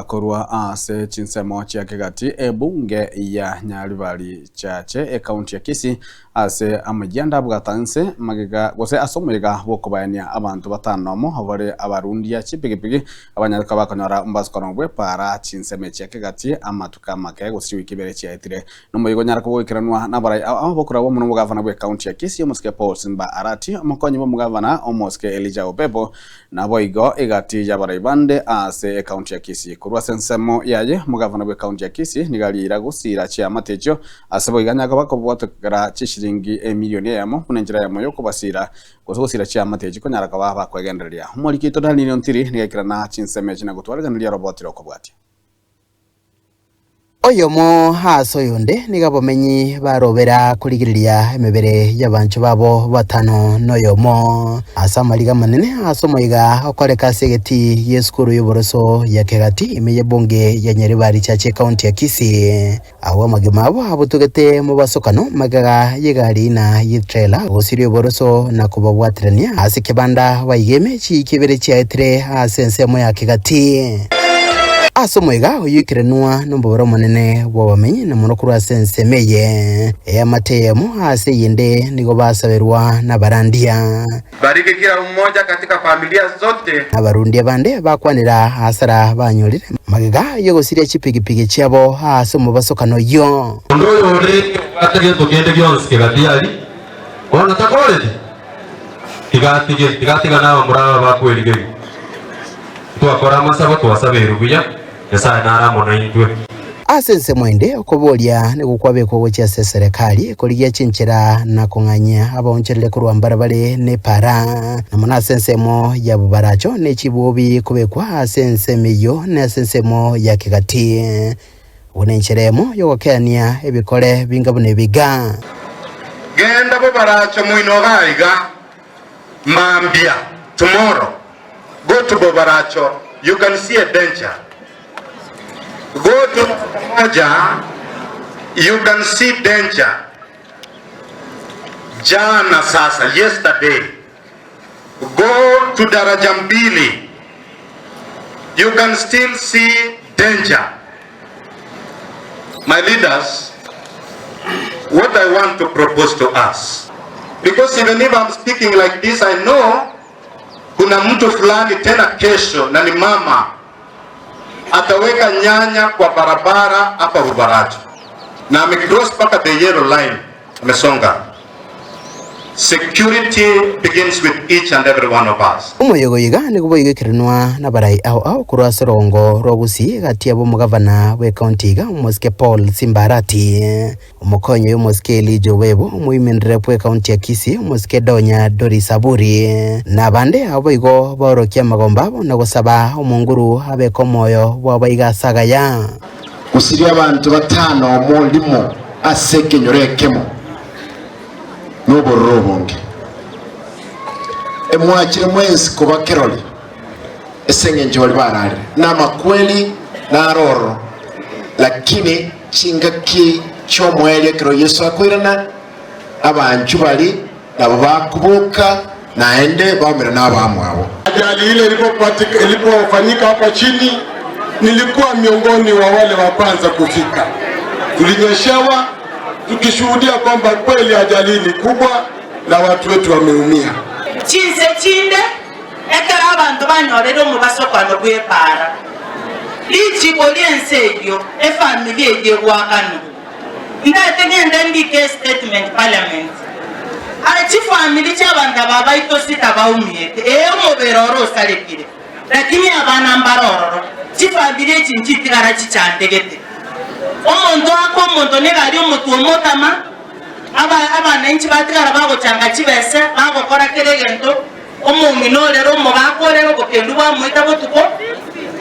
Korwa ase chinsemo chia Kegati, ebunge ya Nyaribari Chache, ekaunti ya Kisii, ase amayianda abwata inse magega gose ase omoyega bw'okobaenia abanto batano nomo bare abarundia chipigipigi abanyareka bakonyora ombasukono bw'epaara chinsemo chia Kegati amatuko amake gose chiwiki ibere chiaetire. Nomoyega onyare koba goikeranwa nabarai aba bokoragwa mono omogavana bw'ekaunti ya Kisii omosike Paul Simba Arati, omokonyi bw'omogavana omosike Elijah Opepo, Naboigo egati y'abarai bande ase ekaunti ya Kisii. Korwa ase ensemo yaye, omogavana bw'ekaunti ya Kisii nigo ariira gosiira chiamate echio ase boigo anyare koba kobwatokera chishilingi emilioni eyemo buna enchera eyemo y'okobasiira gose gosiira chiamate echio konyara koba bakwegendereria. Omoriki oito Daniel Ontiri nigo aikerana chinsemo echi na gotwareganeria roboti rokobwatia. Oyomo ase oyonde nigo abamenyi barobera korigereria emebere y'abanchwa babo batano noyomo ase amariga amanene ase omoiga okoreka ase egetii gi'esukuru y'oboroso ya Kegati ime y'ebunge ya Nyaribari Church ekaunti ya Kisii. Agwo amagima abo abutogete mobasokano magega y'egari na y'etrailer gosiria oboroso na kobabwaterania ase ekebanda baigeme chiiki ibere chiaetire ase ensemo ya Kegati. Ase omoiga oyio ekerenwa nomobere omonene bw'abamenyi na mono korwa ase ensemo eye eamate eyemo ase eyende nigo basaberwa nabarandia. Bariki kila mmoja katika familia zote. Abarundia bande bakwanera hasara banyorire magega y'ogosiria chipigipigi chiabo ase omobasokano oyio. Onde oyorenge obwate gento kende gionsi kegatiaria, bono takoreti? Tiga atige, tiga atiga nabamura aba bakwerigeria. Twakora amasabo twasaberwe buya, Nyasae nare amo naintwe. Ase ensemo ende, okoboria nigo kwabekwa gochia ase eserekari korigia chinchera na kong'anyia abaonchorere korwa mbarabare nepaara, na mono ase ensemo ya bobaracho ne chibobi kobekwa ase ensemo eyio na ase ensemo ya kegati, buna enchera emo y'ogokeania ebikore binga buna ebiga. Genda bobaracho moino iga iga mambia, tomorrow. Go to Bobaracho, you can see a danger. Go to Moja, you can see danger. Jana sasa, yesterday. Go to Daraja Mbili, you can still see danger. My leaders, what I want to propose to us, because even if I'm speaking like this, I know kuna mtu fulani tena kesho na ni mama ataweka nyanya kwa barabara hapa Bubaracho na amecross mpaka the yellow line, amesonga. Security begins with each and every one of us. Omoyega oyo iga nigo boigekeranwa nabarai ao ao korwa ase orogongo rwa Gusii gati yabo omogavana bw'ecounty iga omosike Paul Simba Arati. Omokonyi omosike Elijah Owebo, omoimenere bw'ekaunti ya Kisii, omosike Donya Doris Aburi, na abande abo boigo baorokia amagomba abo na gosaba omonguru abeke omoyo bwabo iga ase agaya. Gosiria abanto batano omo rimo ase ekenyoro ekemo nobororo obonge. Emwachire mwensi koba kirori ase engencho baria bararire namakweri naro ororo, lakini Chingaki chi'omoerio ekero Yeso akoirana, abanchwa baria nabo bakoboka naende baumera nabamwabo. Ajali ile ilipofanyika hapa chini, nilikuwa miongoni wa wale wa kwanza kufika. Tulinyeshewa tukishuhudia kwamba kweli ajali ni kubwa na watu wetu wameumia. Chinse chinde Ekero abanto banyorire omobasokano bw'epaara, richiiko ri'ense eyio, efamiri eyio egoakanwa. Ndete ngende ndike estatement parliament. Aye chifamiri chi'abanto aba baito sita baumiete, ee omobere oro osarekire, lakini abana mbare ororo, chifamiri echi nchitigara chichandegete. Omonto ake omonto nigo aria omotwe omotama, aba abananchi batigara bagochanga chibese, bagokora kera egento. Omong'ina orere omogaka orere obokendu bwamoita botuko,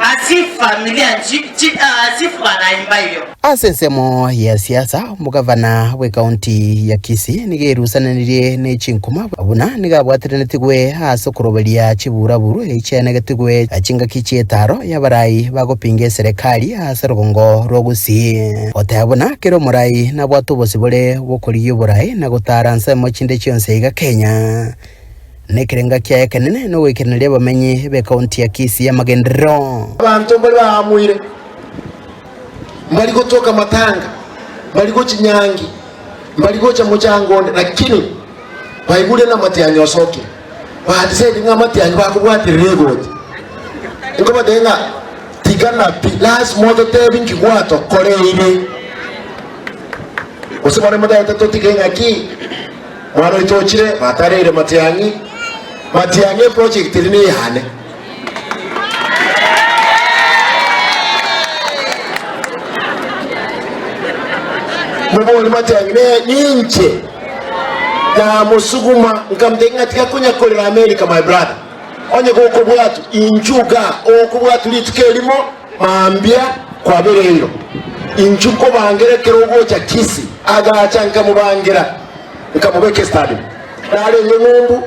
as if familia as if baraimba iyo. Ase ensemo ya siasa, omogavana bw'ekaunti ya Kisii nigo erusananirie ne chinkuma buna nigo abwateranetigwe ase okoroberia chiburaburu echianegetigwe chingaki chi'etaro y'abarai bagopinga eserekari ase rogongo rwa Gusii. Goteba buna kera omorai nabwate obosibore bw'okorigia oborai na gotara nsemo chinde chionsi aiga Kenya. Na ekerenga kiaye ekenene nogoikereneria abamenyi b'ekaunti ya Kisii amagenderero. Abanto mbare baamuire, mbari gotoka matanga, mbari gochia nyangi, mbari gocha mochango onde, lakini baigure namatiang'i osokire. Badecide ng'a amatiang'i bakobwaterera egoti. Nkobatebia ng'a tigana pi, lasima ototebi nki gwatokoreire. Gose bono motagete totige ng'aki? Mwana oito ochire, batareire matiang'i, matiang'i eproject eri neyane. Mobori matiang'i ne ninche namosuguma nkamotebia ng'a tiga konya korera America my brother. Onye gokobwatwa inchuo igaa, okobwatwa rituko erimo mambia kwabereirwe. Inchuo nkobangera ekero ogocha Kisii, agacha nkamobangera. Nkamobeka estadi, narenge ng'umbu,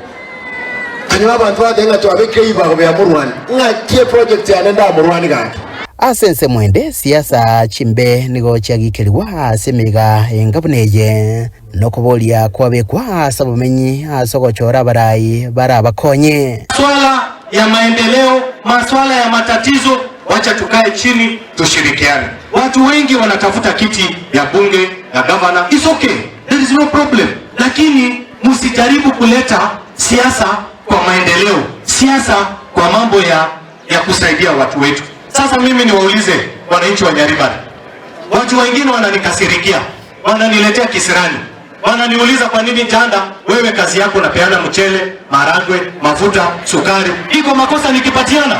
nkanyora abanto bagateba ng'a twabekire ebibago bia morwani, ng'aki eproject yane ndamorwani gaki. Ase ensemo ende, siasa chimbe nigo chiagikerigwa ase emeyega enga buna eye, na okoboria kwabekwa ase abamenyi ase ogochora abarai barabakonye. Maswala ya maendeleo, maswala ya matatizo, wacha tukae chini tushirikiane. Watu wengi wanatafuta kiti ya bunge ya gavana, it's okay. There is no problem, lakini msijaribu kuleta siasa kwa maendeleo, siasa kwa mambo ya, ya kusaidia watu wetu. Sasa mimi niwaulize wananchi wa Nyaribari, watu wengine wananikasirikia, wananiletea kisirani, wananiuliza kwa nini Janda, wewe kazi yako unapeana mchele, maragwe, mafuta, sukari. Iko makosa nikipatiana?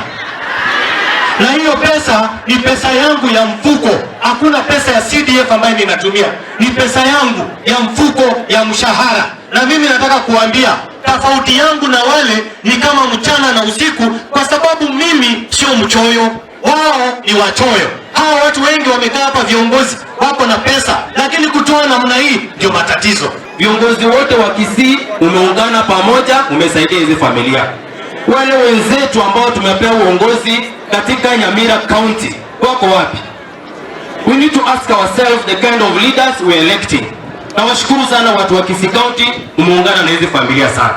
Na hiyo pesa ni pesa yangu ya mfuko, hakuna pesa ya CDF ambayo ninatumia, ni pesa yangu ya mfuko ya mshahara. Na mimi nataka kuambia tofauti yangu na wale ni kama mchana na usiku, kwa sababu mimi sio mchoyo, wao ni wachoyo. Hawa watu wengi wamekaa hapa, viongozi wako na pesa, lakini kutoa namna hii ndio matatizo. Viongozi wote wa Kisii umeungana pamoja, umesaidia hizi familia. Wale wenzetu ambao tumepewa uongozi katika Nyamira County wako wapi? We need to ask ourselves the kind of leaders we are electing. Nawashukuru sana watu wa Kisii County, umeungana na hizi familia sana.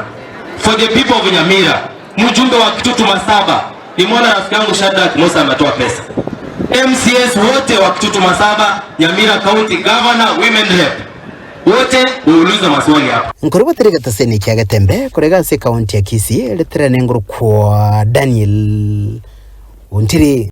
For the people of Nyamira, mjumbe wa Kitutu Masaba, nimeona rafiki yangu Shadrack Musa ametoa pesa. MCS wote wa Kitutu Masaba, Nyamira County Governor, Women Rep wote uulize maswali hapa. Nkorobotera egetaseni kia Getembe korega ase ekaunti ya Kisii, ereterane ngorokwa Daniel Ontiri.